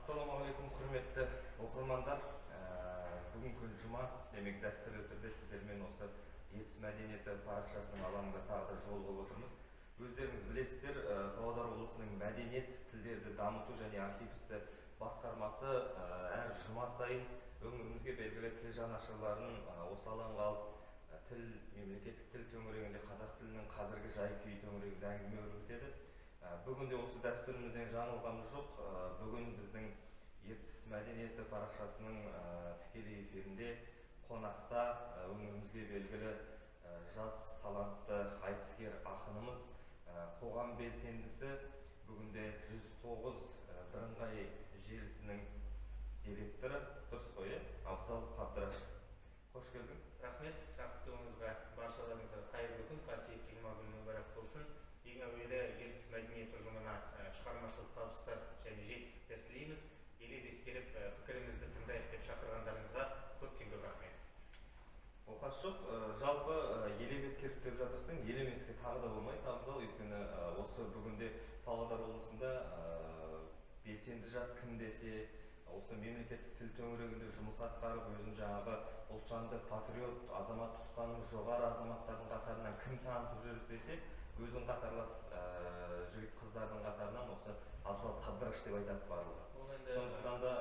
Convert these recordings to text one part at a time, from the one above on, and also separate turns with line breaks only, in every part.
Ассалаумағалейкум, құрметті оқырмандар. Бүгін күн жұма, демек дәстүрлі түрде сіздермен осы Ертіс мәдениеті парақшасының алаңында тағы да жолығып отырмыз. Өздеріңіз білесіздер, Павлодар облысының мәдениет, тілдерді дамыту және архив ісі басқармасы әр жұма сайын өңірімізге белгілі тіл жанашырларын осы алаңға алып, тіл, мемлекеттік тіл төңірегінде, қазақ тілінің қазіргі жай-күйі төңірегінде әңгіме өрбітеді. Бүгін де осы дәстүрімізден жаңылғанымыз жоқ. Бүгін біздің Ертіс мәдениеті парақшасының тікелей эфирінде қонақта өңірімізге белгілі жас талантты айтыскер ақынымыз, қоғам белсендісі, бүгінде 109 бірыңғай желісінің директоры, дұрыс қой, Абзал Қабдыраш. Қош келдің.
Рахмет, шақыртуыңызға, баршаларыңызға қайырлы күн, қасиетті жұма күні мүбәрак болсын. Ең әуелі Ертіс мәдениет ұжымына шығармашылық табыстар және жетістіктер тілейміз. Елеп ескеріп пікірімізді тыңдайық деп шақырғандарыңызға көптен көп рахмет.
Оқас жоқ, жалпы елеп ескеріп деп жатырсың, елемеске тағы да болмайды, Абзал, өйткені осы бүгінде Павлодар облысында белсенді жас кім десе, осы мемлекеттік тіл төңірегінде жұмыс атқарып, өзін жаңағы ұлтжанды патриот, азаматтық ұстанымы жоғары азаматтардың қатарынан кім танытып жүр десе, өзің қатарлас жігіт қыздардың қатарынан осы Абзал Қабдыраш деп айтады барлығы. Сондықтан да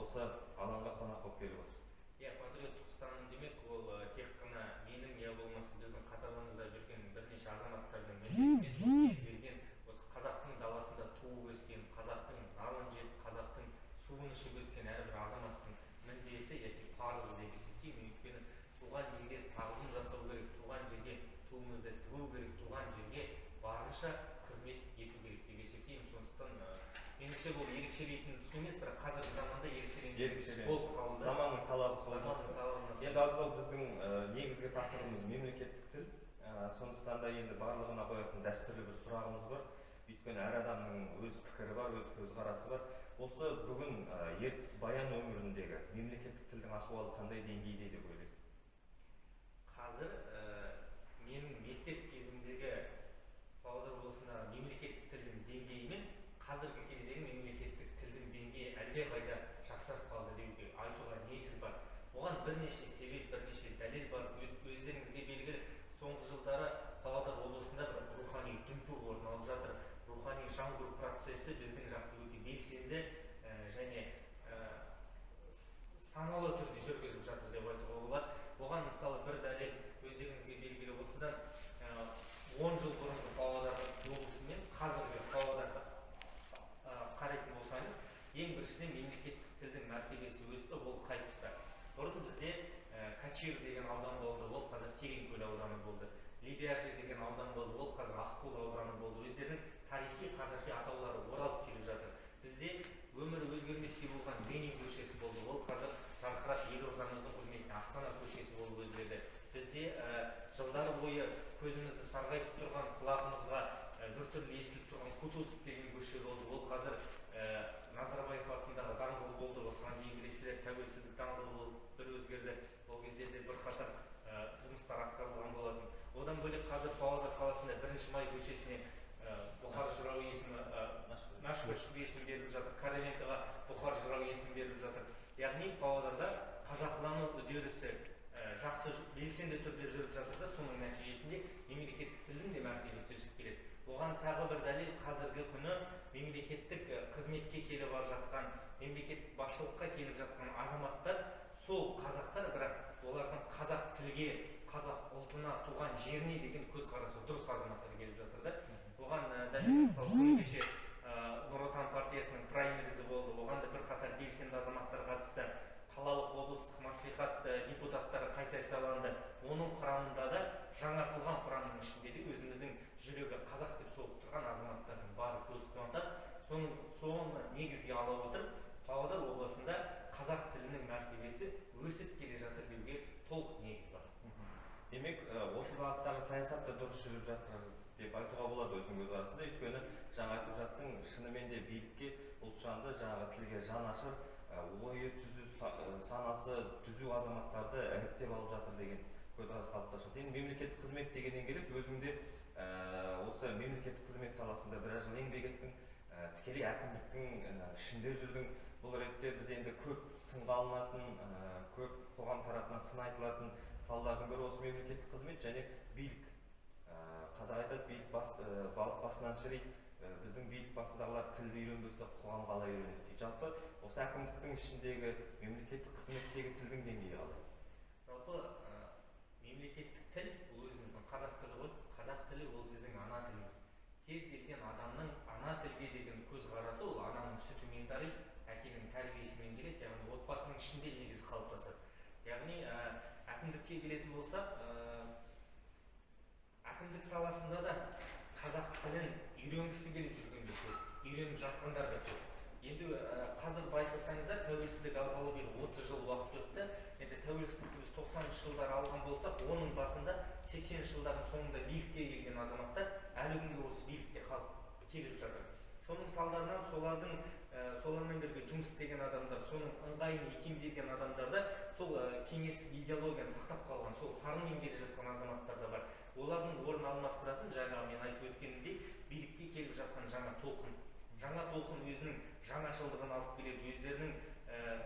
осы алаңға қонақ болып келіп отырсыз.
Иә, патриоттық ұстаным демек, ол тек қана менің я болмаса біздің қатарымызда жүрген бірнеше азаматтардың міндеті емес, ол кез келген осы қазақтың даласында туып өскен, қазақтың нанын жеп, қазақтың суын ішіп өскен әрбір азаматтың міндеті яки парызы деп есептеймін. Өйткені туған жерге тағзым жасау керек, туған жерге туымызды тігу керек, туған жерге барынша қызмет ету керек деп есептеймін. Сондықтан меніңше бұл ерекшелейтін тұс емес, бірақ қазіргі заманда ерекшеленетін болып қалды.
Заманның талабы солай. Заманның талабына. Енді Абзал, біздің негізгі тақырыбымыз мемлекеттік тіл. Сондықтан да енді барлығына қоятын дәстүрлі бір сұрағымыз бар. Өйткені әр адамның өз пікірі бар, өз көзқарасы бар. Осы бүгін Ертіс Баян өңіріндегі мемлекеттік тілдің ахуалы қандай деңгейде деп ойлайсыз?
Қазір менің мектеп кезімдегі Павлодар облысындағы мемлекеттік тілдің деңгейі мен қазіргі кездегі мемлекеттік тілдің деңгейі әлдеқайда жақсарып қалды деуге, айтуға негіз бар. Оған бірнеше себеп, бірнеше дәлел бар. Өздеріңізге белгілі, соңғы жылдары Павлодар облысында бір рухани дүмпу орын алып жатыр. Рухани жаңғыру процесі біздің жақта өте белсенді және саналы түрде жүргізіліп жатыр деп айтуға болады. Оған мысалы бір дәлел, өздеріңізге белгілі, осыдан 10 жыл бұрынғы Павлодар облысы мен қазіргі Павлодарға қарайтын болсаңыз, ең біріншіден мемлекеттік тілдің мәртебесі өсті. Ол қай тұста? Бұрын бізде Качир деген аудан болды, ол қазір Тереңкөл ауданы болды. Лебяжий деген аудан болды, ол қазір Аққул ауданы болды. Өздерінің тарихи қазақи атаулары оралып келіп жатыр. Бізде өмірі өзгерместей болған Ленин көшесі болды, ол қазір жарқырап елордамыздың құрметіне Астана көшесі болып өзгерді. Бізде жылдар бойы көзімізді сарғайтып тұрған, құлағымызға біртүрлі естіліп тұрған Кутузов деген көше болды, ол қазір Назарбаев атындағы даңғыл болды. Осыған дейін білесіздер, тәуелсіздік даңғылы болып бір өзгерді. Ол кезде де бірқатар жұмыстар атқарылған болатын. Одан бөлек қазір Павлодар қаласында 1 май көшесіне Бұхар жырау есімі, Мәшһүр есімі беріліп жатыр. Короленкоға Бұхар жырау есімі беріліп жатыр. Яғни Павлодарда қазақылану үдерісі жақсы белсенді түрде жүріп жатыр да, соның нәтижесінде мемлекеттік тілдің де мәртебесі өсіп келеді. Оған тағы бір дәлел, қазіргі күні мемлекеттік қызметке келіп жатқан, мемлекеттік басшылыққа келіп жатқан азаматтар сол қазақтар, бірақ олардың қазақ тілге, қазақ ұлтына, туған жеріне деген көзқарасы дұрыс азаматтар келіп жатыр да. Оған дәлел, мысалы, күні кеше Нұр Отан партиясының праймеризі болды, оған да бірқатар белсенді азаматтар қатысты. Қалалық, облыстық мәслихат депутаттары қайта сайланды. Оның құрамында да, жаңартылған құрамның ішінде де өзіміздің жүрегі қазақ деп соғып тұрған азаматтардың бары көз қуантады. Соны негізге ала отырып, Павлодар облысында қазақ тілінің мәртебесі өсіп келе жатыр деуге толық негіз бар.
Демек, осы бағыттағы саясат та дұрыс жүріп жатыр деп айтуға болады өзің көзқарасында. Өйткені жаңа айтып жатсың, шынымен де билікке ұлтжанды, жаңағы тілге жанашыр, ойы түзу, санасы түзу азаматтарды іріктеп алып жатыр деген көзқарас қалыптасып. Енді мемлекеттік қызмет дегеннен келіп, өзің де осы мемлекеттік қызмет саласында біраз жыл еңбек еттің, тікелей әкімдіктің ішінде жүрдің. Бұл ретте біз енді көп сынға алынатын, көп қоғам тарапынан сын айтылатын салалардың бірі осы мемлекеттік қызмет және билік. Қазақ айтады, билік балық басынан шіриді. Біздің билік басындағылар тілді үйренбесе, қоғам қалай үйренеді дейді. Жалпы осы әкімдіктің ішіндегі мемлекеттік қызметтегі тілдің деңгейі қалай?
Жалпы мемлекеттік тіл бұл өзіміздің қазақ тілі ғой. Қазақ тілі ол біздің ана тіліміз. Кез келген адамның ана тілге деген көзқарасы ол ананың сүтімен тариды, әкенің тәрбиесімен келеді, яғни отбасының ішінде негізі қалыптасады. Яғни әкімдікке келетін болсақ, әкімдік саласында да қазақ тілін үйренгісі келіп жүргендер көп, үйреніп жатқандар да көп. Енді қазір байқасаңыздар, тәуелсіздік алғалы бері 30 жыл уақыт өтті. Енді тәуелсіздікті біз 90-шы жылдары алған болсақ, оның басында 80-ші жылдардың соңында билікке келген азаматтар әлі күнге осы билікте қалып келіп жатыр. Соның салдарынан солармен бірге жұмыс істеген адамдар, соның ыңғайын икемделген адамдар да сол кеңестік идеологияны сақтап қалған, сол сарынмен келе жатқан азаматтар да бар. Олардың орнын алмастыратын, жаңағы мен айтып өткенімдей, билікке келіп жатқан жаңа толқын. Жаңа толқын өзінің жаңашылдығын алып келеді, өздерінің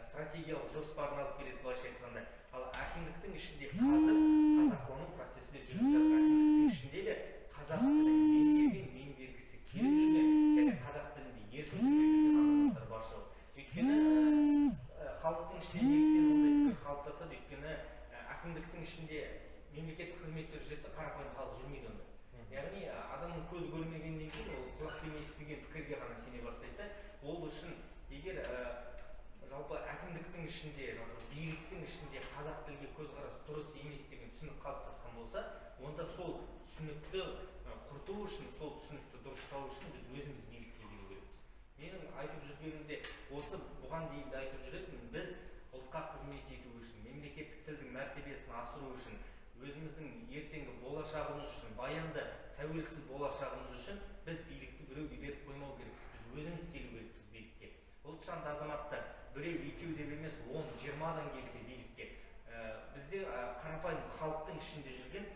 стратегиялық жоспарын алып келеді, былайша айтқанда. Ал әкімдіктің ішінде қазір қазақылану процесі де жүріп жатыр. Әкімдіктің ішінде де қазақ тілін меңгерген, меңгергісі келіп жүрген және қазақ тілінде еркін сөйлеп жүрген азаматтар баршылық. Өйткені халықтың ішінде неліктен ондай пікір қалыптасады? Өйткені әкімдіктің ішінде мемлекеттік қызметте жүреді, қарапайым халық жүрмейді онда. Яғни адамның көз көрмегеннен кейін ол құлақпен естіген пікірге ғана сене бастайды. Ол үшін егер жалпы әкімдіктің ішінде, жалпы биліктің ішінде қазақ тілге көзқарас дұрыс емес деген түсінік қалыптасқан болса, онда сол түсінікті құрту үшін, сол түсінікті дұрыстау үшін біз өзіміз билікке келу керекпіз. Менің айтып жүргенімде осы, бұған дейін де айтып жүретінмін, біз ұлтқа қызмет ету үшін, мемлекеттік тілдің мәртебесін асыру үшін, өзіміздің ертеңгі болашағымыз үшін, баянды тәуелсіз болашағымыз үшін біз билікті біреуге беріп қоймау керекпіз. Біз өзіміз келу керекпіз билікке. Ұлтжанды азаматтар біреу екеу деп емес, 10-20-дан келсе билікке. Бізде қарапайым халықтың ішінде жүрген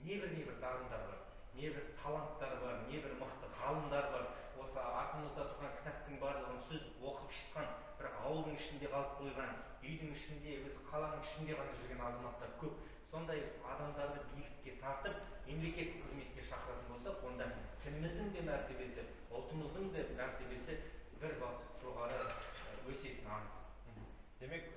небір дарындар бар, небір таланттар бар, небір мықты ғалымдар бар. Осы артымызда тұрған кітаптың барлығын сүзіп оқып шыққан, бірақ ауылдың ішінде қалып қойған, үйдің ішінде, өз қаланың ішінде ғана жүрген азаматтар көп. Сондай адамдарды билікке тартып, мемлекеттік қызметке шақыратын болсақ, онда тіліміздің де мәртебесі, ұлтымыздың да мәртебесі бір бас жоғары өсетіні анық.
Демек,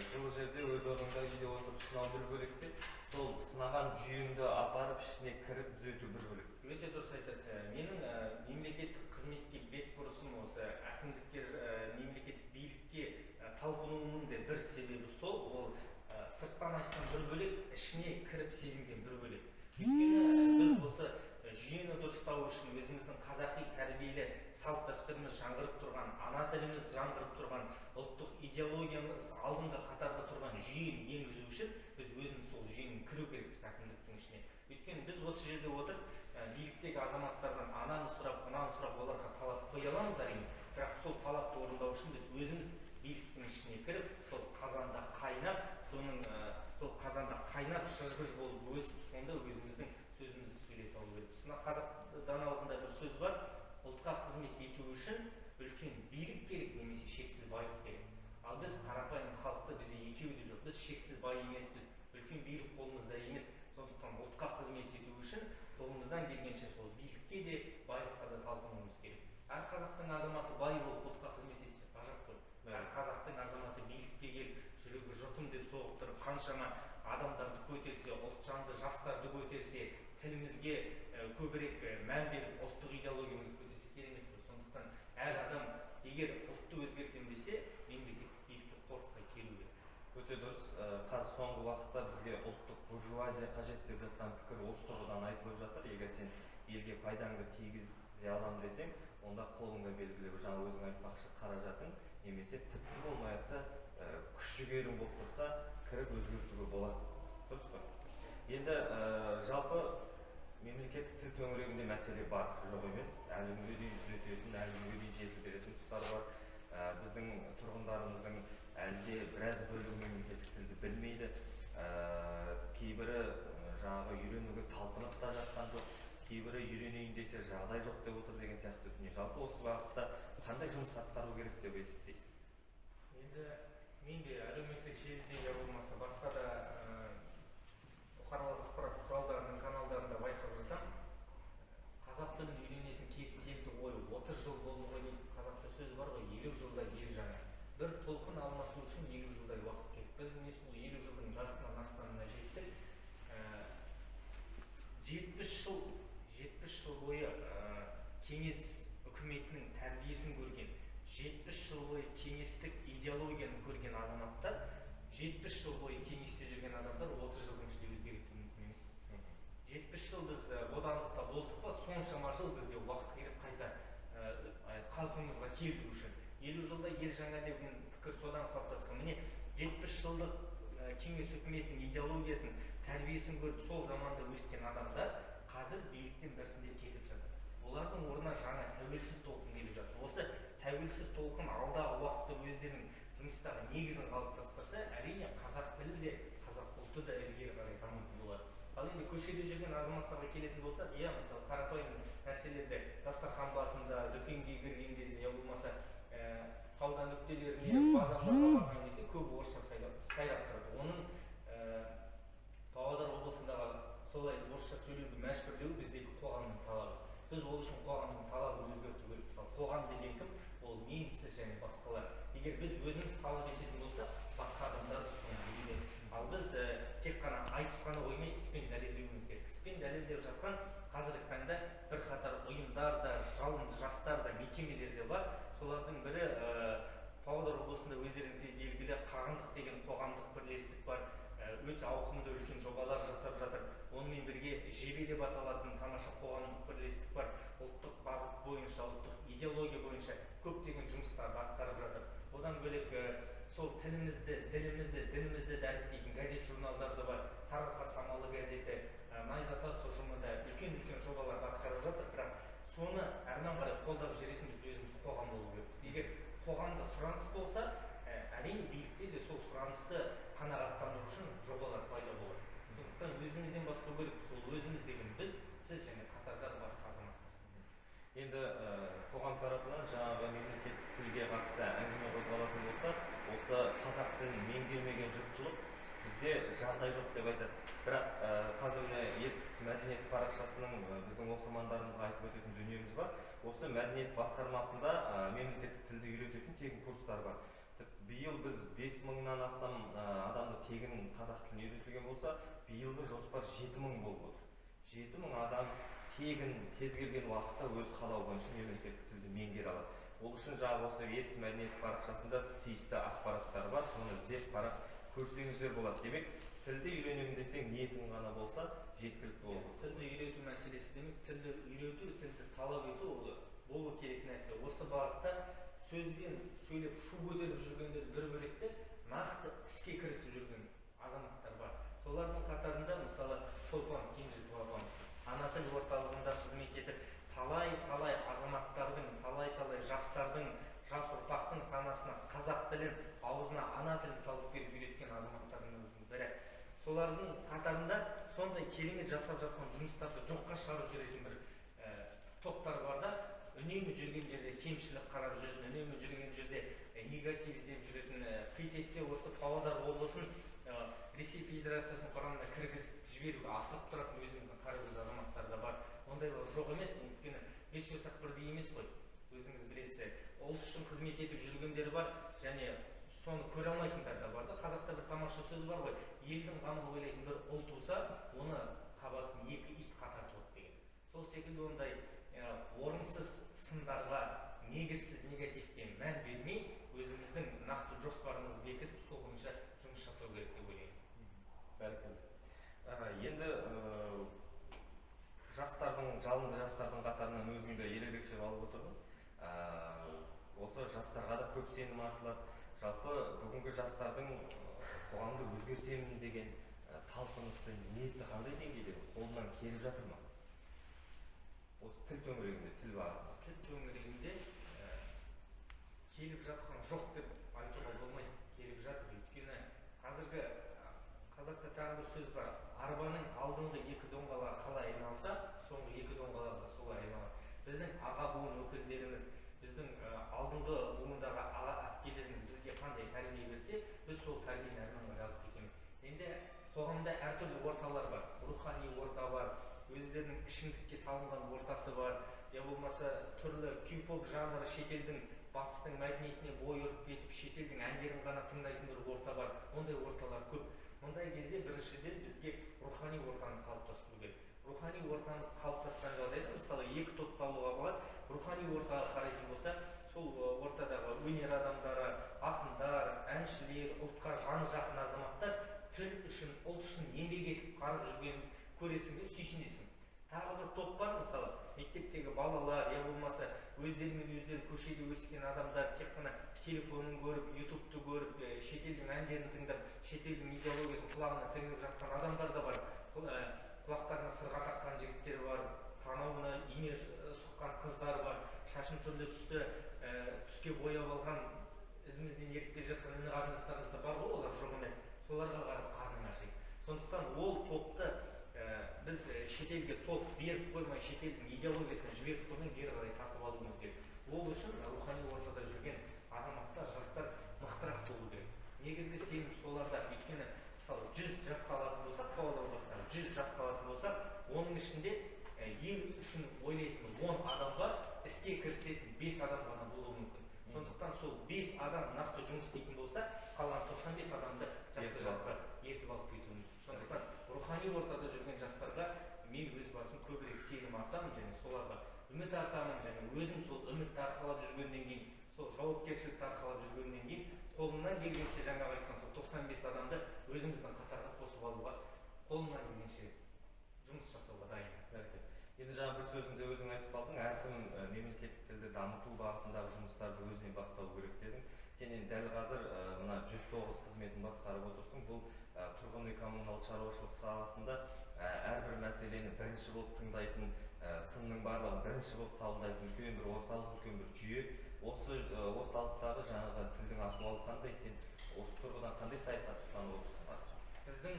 жылы жерде өз орныңда үйде отырып сынау бір бөлек те, сол сынаған жүйеңді апарып ішіне кіріп түзету бір бөлек.
Өте дұрыс айтасыз. Менің мемлекеттік қызметке бет бұрысым осы әкімдікке, мемлекеттік билікке талпынуымның да бір себебі сол, ол сырттан айтқан бір бөлек, ішіне кіріп сезінген бір бөлек. Өйткені біз осы жүйені дұрыстау үшін өзіміздің қазақи тәрбиелі салт дәстүріміз жаңғырып тұрған, ана тіліміз жаңғырып тұрған, ұлттық идеологиямыз алдыңғы қатарда тұрған жүйені енгізу үшін біз өзіміз сол жүйені кіру керекпіз әкімдіктің ішіне. Өйткені біз осы жерде отырып биліктегі азаматтардан ананы сұрап, мынаны сұрап оларға талап қоя аламыз әрине, бірақ сол талапты орындау үшін біз өзіміз биліктің ішіне кіріп, сол қазанда қайнап, сол қазанда қайнап шыжғыш болып өсіп, сонда өзіміздің сөзімізді сөйлете алу керекпіз. Мына қазақ даналығында бір сөз бар: ұлтқа қызмет ету үшін үлкен билік керек немесе шексіз байлық керек. Ал біз қарапайым халықты, бізде екеуі де жоқ. Біз шексіз бай емеспіз, үлкен билік қолымызда емес. Сондықтан ұлтқа қызмет ету үшін қолымыздан келгенше сол билікке де, байлыққа да талпынуымыз керек. Әр қазақтың азаматы бай болып ұлтқа қызмет етсе ғажап қой. Әр қазақтың азаматы билікке келіп, жүрегі жұртым деп соғып тұрып, қаншама адамдарды көтерсе, ұлтжанды жастарды көтерсе, тілімізге көбірек мән беріп, ұлттық идеологиямызды көтерсе керемет қой. Сондықтан әр адам егер ұлтты өзгертемін десе, мемлекеттік билікке қорықпай келу керек.
Өте дұрыс. Қазір соңғы уақытта бізге ұлттық буржуазия қажет деп жатқан пікір осы тұрғыдан айтылып жатыр. Егер сен елге пайдаңды тигізе аламын десең, онда қолыңда белгілі бір жаңа өзің айтпақшы қаражатың немесе тіпті болмай жатса күш жігерің болып тұрса, кіріп өзгертуге болады. Дұрыс па? Енді жалпы мемлекеттік тіл төңірегінде мәселе бар, жоқ емес. Әлі күнге дейін түзететін, әлі күнге дейін жетілдіретін тұстар бар. Біздің тұрғындарымыздың әлі де біраз бөлігі мемлекеттік тілді білмейді. Кейбірі жаңағы үйренуге талпынып та жатқан жоқ, кейбірі үйренейін десе жағдай жоқ деп отыр деген сияқты дүние. Жалпы осы бағытта қандай жұмыс атқару керек деп есептейсіз?
Енді мен де әлеуметтік желіде я болмаса басқа да бұқаралық ақпарат құралдарының каналдарында байқап жатамын. Қазақ тілін үйренетін кез келді ғой, 30 жыл болды ғой дейді. Қазақта сөз бар ғой, 50 жылда ел жаңа. Бір толқын алмасу үшін 50 жылдай уақыт керек. Біз міне сол 50 жылдың жартысынан астамына жеттік. 70 жыл бойы кеңес үкіметінің тәрбиесін көрген, 70 жыл бойы кеңестік идеологияны көрген азаматтар, 70 жыл бойы кеңесте жүрген адамдар 30 жылдың ішінде өзгеріп кетуі мүмкін емес. 70 жыл біз бодандықта болдық па, соншама жыл бізге уақыт керек қайта қалпымызға келтіру үшін. 50 жылда ел жаңа деген пікір содан қалыптасқан. Міне 70 жылдық кеңес үкіметінің идеологиясын, тәрбиесін көріп сол заманда өскен адамдар қазір биліктен біртіндеп кетіп жатыр. Олардың орнына жаңа тәуелсіз толқын келіп жатыр. Осы тәуелсіз толқын алдағы уақытта өздерінің жұмыстағы негізін қалыптастырса, әрине қазақ тілі де, қазақ ұлты да ілгері қарай дамитын болады. Ал енді көшеде жүрген азаматтарға келетін болсақ, иә, мысалы қарапайым нәрселерде дастархан басында, дүкенге кірген кезде, я болмаса сауда нүктелеріне, базарларға барған кезде көп орысша сайрап тұрады. Оның Павлодар облысындағы солай орысша сөйлеуді мәжбүрлеу біздегі қоғамның талабы. Біз ол үшін қоғамның талабын өзгерту керек. Мысалы, қоғам деген кім? Ол мен, сіз және басқалар. Егер біз өзіміз талап ететін болсақ, басқа адамдар соны үйренеді. Ал біз тек қана айтып қана қоймай, іспен дәлелдеуіміз керек. Іспен дәлелдеп жатқан қазіргі таңда бірқатар ұйымдар да, жалынды жастар да, мекемелер де бар. Солардың бірі Павлодар облысында өздеріңізге белгілі Қағандық деген қоғамдық бірлестік бар. Өте ауқымды үлкен жобалар жасап жатыр. Онымен бірге Жебе деп аталатын тамаша қоғамдық бірлестік бар. Ұлттық бағыт бойынша, ұлттық идеология бойынша көптеген жұмыстарды атқарып жатыр. Одан бөлек сол тілімізді, ділімізді, дінімізді дәріптейтін газет журналдар да бар. Сарыарқа самалы газеті, Найзатас ұжымы да үлкен-үлкен жобаларды атқарып жатыр. Бірақ соны әрмен қарай қолдап жүретін біз өзіміз қоғам болу керекпіз. Егер қоғамда сұраныс болса, әрине билікте де сол сұранысты қанағаттандыру үшін жобалар пайда болады. Сондықтан өзімізден бастау керекпіз. Ол өзіміз деген біз, сіз және қатардағы басқа азаматтар.
Енді қоғам тарапынан жаңағы мемлекеттік тілге қатысты әңгіме қозғалатын болса, осы қазақ тілін меңгермеген жұртшылық бізде жағдай жоқ деп айтады. Бірақ қазір міне Ертіс мәдениеті парақшасының біздің оқырмандарымызға айтып өтетін дүниеміз бар. Осы мәдениет басқармасында мемлекеттік тілді үйрететін тегін курстар бар. Биыл біз 5000-нан астам адамды тегін қазақ тілін үйретілген болса, биылғы жоспар 7000 болып отыр. 7000 адам тегін кез келген уақытта өз қалауы бойынша мемлекеттік тілді меңгере алады. Ол үшін жаңағы осы Ертіс мәдениеті парақшасында тиісті ақпараттар бар, соны іздеп қарап көрсеңіздер болады. Демек, тілді үйренемін десең, ниетің ғана болса, жеткілікті болады.
Тілді үйрету мәселесі демек, тілді үйрету, тілді талап ету ол болу керек нәрсе. Осы бағытта сөзбен сөйлеп шу көтеріп жүргендер бір бөлек те, нақты іске кірісіп жүрген азаматтар бар. Солардың қатарында мысалы Шолпан Кенжетова апамыз ана тіл орталығында қызмет етіп, талай-талай азаматтардың, талай-талай жастардың, жас ұрпақтың санасына қазақ тілін, аузына ана тілін салып беріп үйреткен азаматтарымыздың бірі. Солардың қатарында сондай керемет жасап жатқан жұмыстарды жоққа шығарып жүретін бір топтар бар да, үнемі жүрген жерде кемшілік қарап жүретін, үнемі жүрген жерде негатив іздеп жүретін, қит етсе осы Павлодар облысын Ресей Федерациясының құрамына кіргізіп жіберуге асығып тұратын өзіміздің қаракөз азаматтар да бар. Ондайлар жоқ емес, өйткені бес саусақ бірдей емес қой, өзіңіз білесіз. Ұлт үшін қызмет етіп жүргендер бар, және соны көре алмайтындар да бар да. Қазақта бір тамаша сөз бар ғой, елдің қамын ойлайтын бір ұл туса, оны қабатын екі ит қатар туады деген. Сол секілді ондай орынсыз сындарға, негізсіз негативке мән бермей, өзіміздің нақты жоспарымызды бекітіп, сол бойынша жұмыс жасау керек деп ойлаймын.
Бәрекелді. Енді жастардың, жалынды жастардың қатарынан өзіңді ерекше алып отырмыз. Осы жастарға да көп сенім артылады. Жалпы бүгінгі жастардың қоғамды өзгертемін деген талпынысы, ниеті қандай деңгейде, қолынан келіп жатыр ма? Осы тіл төңірегінде, тіл бағытында.
Тіл төңірегінде келіп жатқан жоқ деп айтуға болмайды. Келіп жатыр, өйткені қазіргі қазақта тағы бір сөз бар. Арбаның алдыңғы екі доңғалағы қалай айналса, соңғы екі доңғалағы да солай айналады. Біздің аға буын өкілдеріміз, біздің алдыңғы буындағы аға әпкелеріміз бізге қандай тәрбие Қоғамда әртүрлі орталар бар. Рухани орта бар, өздерінің ішімдікке салынған ортасы бар, я болмаса түрлі кей-поп жанры, шетелдің, батыстың мәдениетіне бой ұрып кетіп, шетелдің әндерін ғана тыңдайтын бір орта бар. Ондай орталар көп. Мұндай кезде біріншіден бізге рухани ортаны қалыптастыру керек. Рухани ортамыз қалыптасқан жағдайда, мысалы, екі топқа алуға болады. Рухани ортаға қарайтын болсақ, сол ортадағы өнер адамдары, ақындар, әншілер, ұлтқа жаны жақын азаматтар тіл үшін, ұлт үшін еңбек етіп қарып жүрген көресің де сүйсінесің. Тағы бір топ бар, мысалы, мектептегі балалар, я болмаса өздерімен өздері көшеде өскен адамдар тек қана телефонын көріп, ютубты көріп, шетелдің әндерін тыңдап, шетелдің идеологиясын құлағына сіңіріп жатқан адамдар да бар. Құлақтарына сырға таққан жігіттер бар, танауына ине сұққан қыздар бар, шашын түрлі түсті түске бояп алған, ізімізден еріп келе жатқан іні қарындастарымыз да бар ғой, олар жоқ емес. Соларға қарап қарның ашиды. Сондықтан ол топты біз шетелге топ беріп қоймай, шетелдің идеологиясына жіберіп қоймай, бері қарай тартып алуымыз керек. Ол үшін рухани ортада жүрген азаматтар, жастар мықтырақ болу керек. Негізгі сенім соларда. Өйткені, мысалы, 100 жасты алатын болсақ, Павлодар облысында 100 жасты алатын болсақ, оның ішінде ел үшін ойлайтын 10 адам бар, іске кірісетін 5 адам ғана болуы мүмкін. Сондықтан сол 5 адам нақты жұмыс істейтін болса, қалған 95 адамды жақсы жаққа ертіп алып кетуі мүмкін. Сондықтан рухани ортада жүрген жастарға мен өз басым көбірек сенім артамын және соларға үміт артамын, және өзім сол үмітті арқалап жүргеннен кейін, сол жауапкершілікті арқалап жүргеннен кейін қолымнан келгенше жаңағы айтқан сол 95 адамды өзіміздің қатарға қосып алуға қолымнан келгенше жұмыс жасауға дайынмын.
Енді жаңа бір сөзіңде өзің айтып қалдың, әркім мемлекеттік тілді дамыту бағытындағы жұмыстарды өзіне бастау керек дедің. Сен енді дәл қазір мына 109 қызметін басқарып отырсың. Бұл тұрғын үй коммуналдық шаруашылық саласында әрбір мәселені бірінші болып тыңдайтын, сынның барлығын бірінші болып қабылдайтын үлкен бір орталық, үлкен бір жүйе. Осы орталықтағы жаңағы тілдің ахуалы қандай? Сен осы тұрғыдан қандай саясат ұстанып отырсың?
Біздің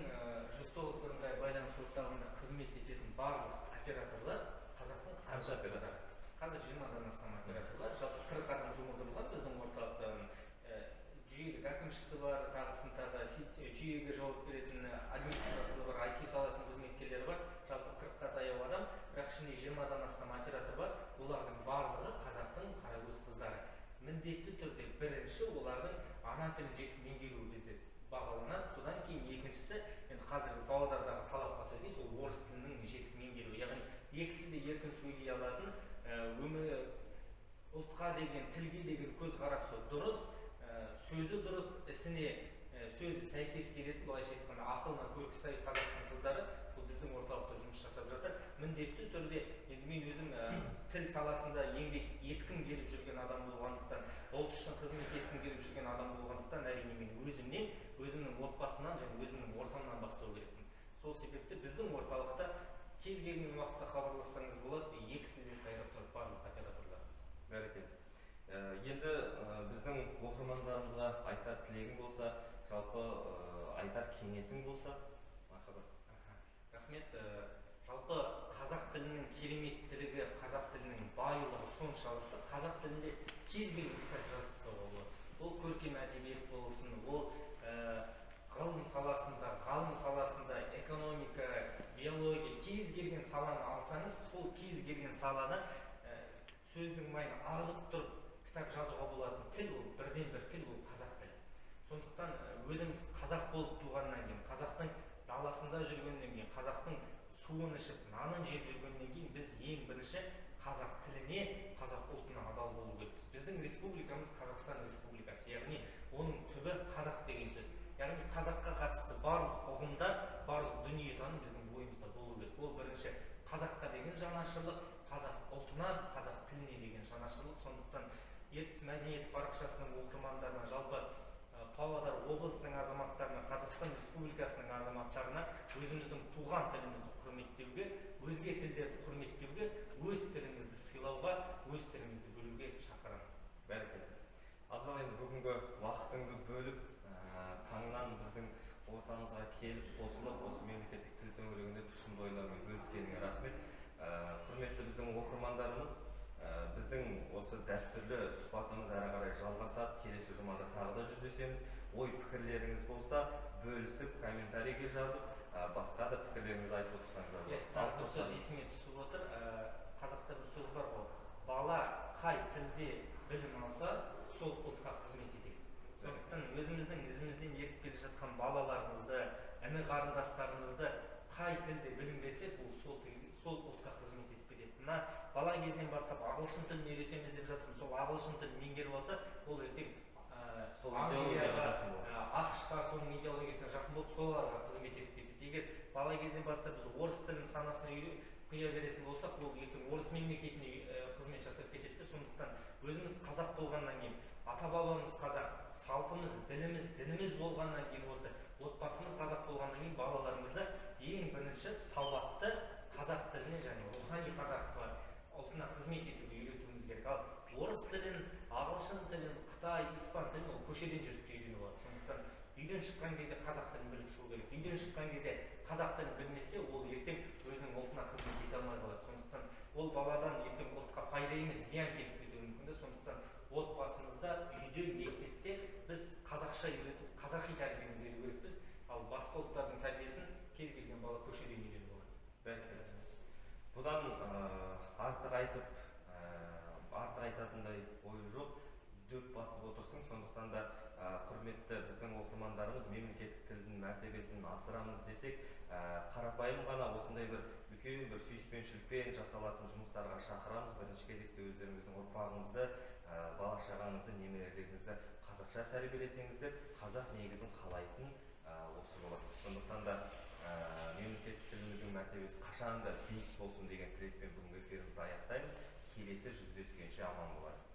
109 бірыңғай байланыс орталығында қызмет ететін барлық операторлар қазақтың
қанша оператор?
Қазір 20-дан астам оператор бар. Жалпы 40 адам жұмылдырылған біздің орталықта. Жүйелік әкімшісі бар, тағысын тағы жүйеге жауап беретін администраторлар бар, IT саласының қызметкерлері бар. Жалпы 40-қа таяу адам, бірақ ішінде 20-дан астам оператор бар. Олардың барлығы қазақтың қаракөз қыздары. Міндетті түрде бірінші олардың ана тілін жетік меңгеруі бізде бағаланады. Содан кейін екіншісі, енді қазіргі Павлодардағы талапқа сәйкес ол орыс тілінің жетік меңгеруі, яғни екі тілде еркін сөйлей алатын, өмірі ұлтқа деген, тілге деген көзқарасы дұрыс, сөзі дұрыс, ісіне сөзі сәйкес келетін, былайша айтқанда ақылына көркі сай қазақтың қыздары бұл біздің орталықта жұмыс жасап жатыр. Міндетті түрде енді мен өзім тіл саласында еңбек еткім келіп жүрген адам болғандықтан, ұлт үшін қызмет еткім келіп жүрген адам болғандықтан, әрине мен өзімнен, өзімнің отбасымнан және өзімнің ортамнан бастау керекпін. Сол себепті біздің орталықта кез келген уақытта хабарлассаңыз болады, екі тілде сайрап тұрып барлық операторларымыз.
Бәрекелді. Енді біздің оқырмандарымызға айтар тілегің болса, жалпы айтар кеңесің болса, мархабат.
Рахмет. Жалпы қазақ тілінің кереметтілігі, қазақ тілінің байлығы соншалықты, қазақ тілінде кез келген кітап жазып тастауға болады. Ол көркем әдебиет болсын, ол ғылым саласында, ғалым саласында, экономика, биология, кез келген саланы алсаңыз, сол кез келген саланы сөздің майын ағызып тұрып кітап жазуға болатын тіл, ол бірден бір тіл, ол қазақ тілі. Сондықтан өзіміз қазақ болып туғаннан кейін, қазақтың даласында жүргеннен кейін, қазақтың суын ішіп, нанын жеп жүргеннен кейін біз ең бірінші қазақ тіліне, қазақ ұлтына адал болу керекпіз. Біздің республикамыз Қазақстан Республикасы, яғни оның түбі қазақ деген сөз. Яғни қазаққа қатысты барлық ұғымдар, барлық дүниетаным біздің бойымызда болу керек. Ол бірінші қазаққа деген жанашырлық, қазақ ұлтына, қазақ тіліне деген жанашырлық. Сондықтан Ертіс мәдениеті парақшасының оқырмандарына, жалпы Павлодар облысының азаматтарына, Қазақстан Республикасының азаматтарына өзіміздің туған тілімізді құрметтеуге, өзге тілдерді құрметтеуге, өз тілімізді сыйлауға, өз тілімізді білуге шақырамын.
Бәрекелді. Абзал, енді бүгінгі уақытыңды бөліп, таңнан біздің ортамызға келіп қосылып, осы мемлекеттік тіл төңірегінде тұшымды ойлармен бөліскеніңе рахмет. Құрметті біздің оқырмандарымыз, біздің осы дәстүрлі сұхбатымыз әрі қарай жалғасады. Келесі жұмада тағы да жүздесеміз. Ой пікірлеріңіз болса, бөлісіп, комментарийге жазып, басқа да пікірлеріңізді айтып отырсаңыздар
болады. Тағы бір сөз есіме түсіп отыр. Қазақта бір сөз бар ғой. Бала қай тілде білім алса, сол ұлтқа қызмет етеді. Сондықтан өзіміздің ізімізден еріп келе жатқан балаларымызды, іні қарындастарымызды қай тілде білім берсек, ол сол ұлтқа қызмет етіп кетеді. Мына бала кезінен бастап ағылшын тілін үйретеміз деп жатырмыз. Сол ағылшын тілін меңгеріп алса, ол ертең Англияға, АҚШ-қа, соның идеологиясына жақын болып, соларға қызмет етіп кетеді. Егер бала кезінен бастап біз орыс тілін санасына құя беретін болсақ, ол ертең орыс мемлекетіне қызмет жасап кетеді. Сондықтан өзіміз қазақ болғаннан кейін, ата-бабамыз қазақ, салтымыз, діліміз, дініміз болғаннан кейін, осы отбасымыз қазақ болғаннан кейін балаларымызды ең бірінші сауатты қазақ тіліне және рухани қазақ ұлтына қызмет етуге үйретуіміз керек. Ал орыс тілін, ағылшын тілін, қытай, испан тілін ол көшеден жүріп те үйреніп алады. Сондықтан үйден шыққан кезде қазақ тілін біліп шығу керек. Үйден шыққан кезде қазақ тілін білмесе, ол ертең өзінің ұлтына қызмет ете алмай қалады. Сондықтан ол баладан ертең ұлтқа пайда емес, зиян келіп кетуі мүмкін. Сондықтан отбасымызда, үйде, мектепте біз қазақша үйретіп, қазақи тәрбиені беру керекпіз. Ал басқа ұлттардың тәрбиесін кез келген бала көшеден үйреніп алады.
Бәрекелді. Бұдан артық айтып, артық айтатындай ой жоқ, дөп басып отырсың. Сондықтан да құрметті біздің оқырмандарымыз, мемлекеттік тілдің мәртебесін асырамыз десек, қарапайым ғана осындай бір үлкен бір сүйіспеншілікпен жасалатын жұмыстарға шақырамыз. Бірінші кезекте өздеріңіздің ұрпағыңызды, бала шағаңызды, немерелеріңізді қазақша тәрбиелесеңіздер, қазақ негізін қалайтын осы болады. Сондықтан да мемлекеттік тіліміздің мәртебесі қашан да биік болсын деген тілекпен бүгінгі эфирімізді аяқтаймыз. Келесі жүздескенше аман болайық.